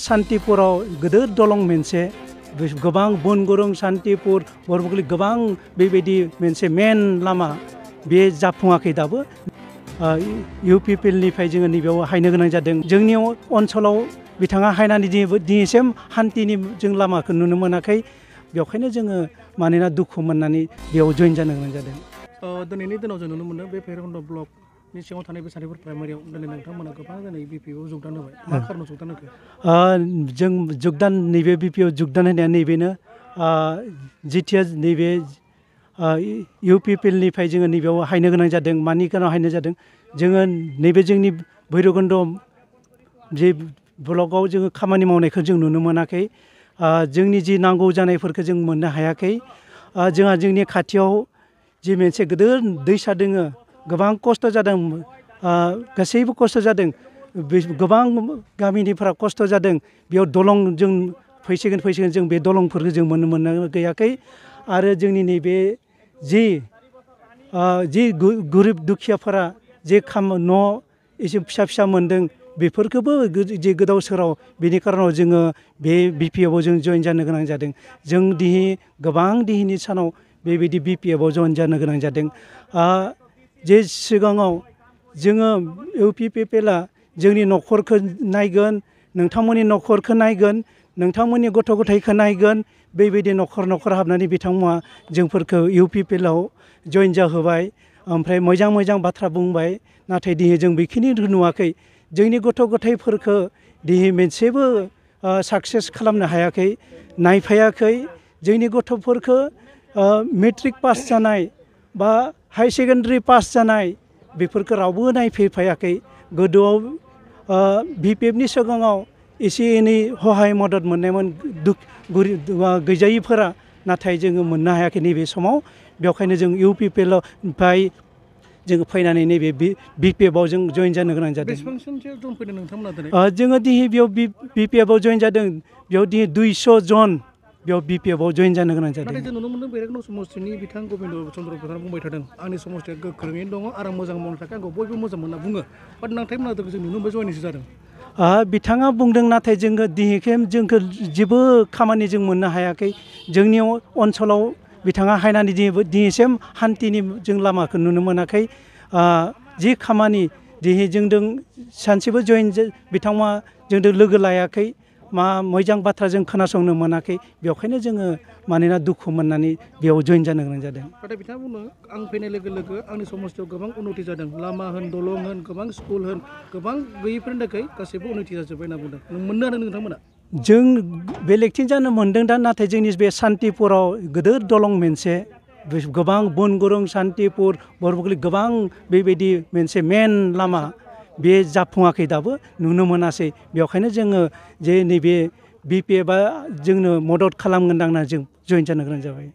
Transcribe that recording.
सान्तिपुराव गोदोर दलं मोनसे गोबां बनगुरुं सान्तिपुर बरबुगुली गोबां बेबायदि मोनसे मेन लामा बे जाफुङाखै दाबो इउपिपिएलनिफ्राय जोङो नैबेयाव हायनो गोनां जादों जोंनि ओनसोलाव बिथाङा हायनानै दिनैसिम हान्थिनि जों लामाखौ नुनो मोनाखै बेखायनो जोङो मानोना दुखु मोननानै बेयाव जइन जानो गोनां जादों दिनैनि दिनाव जों नुनो मोनदों बे भैरबकुन्द ब्लकनि सिङाव थानाय बे सान्तिपुर प्राइमारियाव दिनै नोंथांमोना गोबां दिनै बिपिएफआव जगदान होबाय मा खारनाव जगदान होखो जों जगदान नैबे बिपिएफआव जगदान होनाया नैबेनो जिथिया नैबे इउपिपिएलनिफ्राय जोङो नैबेयाव हायनो गोनां जादों मानि गोनां हायनो जादों जोङो नैबे जोंनि भैरबकुन्द जे ब्लकआव जोङो खामानि मावनायखौ जों नुनो मोनाखै जोंनि जि नांगौ जानायफोरखौ जों मोननो हायाखै जोंहा जोंनि खाथियाव जि मोनसे गिदिर दैसा दोङो गोबां खस्थ' जादों गासैबो खस्थ' जादों गोबां गामिनिफ्रा खस्थ' जादों बेयाव दलं जों फैसिगोन जों बे दलंफोरखौ जों मोननो गैयाखै आरो जोंनि नैबे जि गोरिब दुखियाफोरा जे न' एसे फिसा मोनदों बेफोरखौबो जे गोदाव सोराव बेनि खारनाव जोङो बे बिपिएफआव जों जइन जानो गोनां जादों जों गोबां दिनैनि सानाव बेबायदि बिपिएफआव जइन जानो गोनां जादों जे सिगाङाव जोङो इउपिपिएलआ जोंनि न'खरखौ नायगोन नोंथांमोननि न'खरखौ नायगोन नोंथांमोननि गथ' गथायखौ नायगोन बेबायदि न'खर हाबनानै बिथांमोना जोंफोरखौ इउपिपिएलआव जइन जाहोबाय ओमफ्राय मोजां बाथ्रा बुंबाय नाथाय दिनै जों बेखिनि नुवाखै जोंनि गथ' गथायफोरखौ दिनै मोनसेबो साक्सेस खालामनो हायाखै नायफायाखै जोंनि गथ'फोरखौ मेट्रिक पास जानाय बा हाई सेकेन्डारि पास जानाय बेफोरखौ रावबो नायफैफायाखै गोदोआव बिपिएफनि सिगाङाव एसे एनै हहाय मदद मोननायमोन गैजायिफोरा नाथाय जोङो मोननो हायाखै नैबे समाव बेखायनो जों इउपिपिएलनिफ्राय जोङो फैनानै नैबे बिपिएफआव जों जइन जानो गोनां जादों जोङो दिनै बेयाव बिपिएफआव जइन जादों बेयाव दिनै 200 जन बेयाव बिपिएफआव जइन जानो गोनां जादों जों नुनो मोनदों भैरबकुन्द समस्तिनि बिथां गबिन्द चन्द्र प्रधान बुंबाय थादों आंनि समस्तिया गोख्रोङैनो दङ आरो मोजां मावनो थाखाय आंखौ बयबो मोजां मोनना बुङो बाट नोंथांमोना जों नुनो मोनबाय जइनसो जादों बिथाङा बुंदों नाथाय जोङो दिनैसिम जोंखौ जेबो खामानि जों मोननो हायाखै जोंनि ओनसोलाव बिथाङा हायनानै दिनैसिम हान्थिनि जों लामाखौ नुनो मोनाखै जि खामानि दिनै जोंजों सानसेबो बिथांमोना जोंजों लोगो लायाखै मोजां बाथ्रा जों खोनासंनो मोनाखै बेखायनो जोङो मानोना दुखु मोननानै बेयाव जइन जानो गोनां जादों नाथाय बिथाङा बुङो आं फैनाय लोगो लोगो आंनि समस्तियाव गोबां उन्नति जादों लामा होन दलं होन गोबां स्कुल होन गोबां गैयिफोरनि थाखाय गासैबो उन्नति जाजोब्बाय होनना बुंदों मोननो हादों नोंथांमोना जों बेलेगथिं जानो मोन्दों दा नाथाय जोंनि बे सान्तिपुराव गिदिर दलं मोनसे गोबां बनगुरुं सान्तिपुर बरबुगुली गोबां बेबायदि मोनसे मेन लामा बे जाफुङाखै दाबो नुनो मोनासै बेखायनो जोङो जे नैबे बिपिएफआ जोंनो मदद खालामगोन होनना जों जइन जानो गोनां जाबाय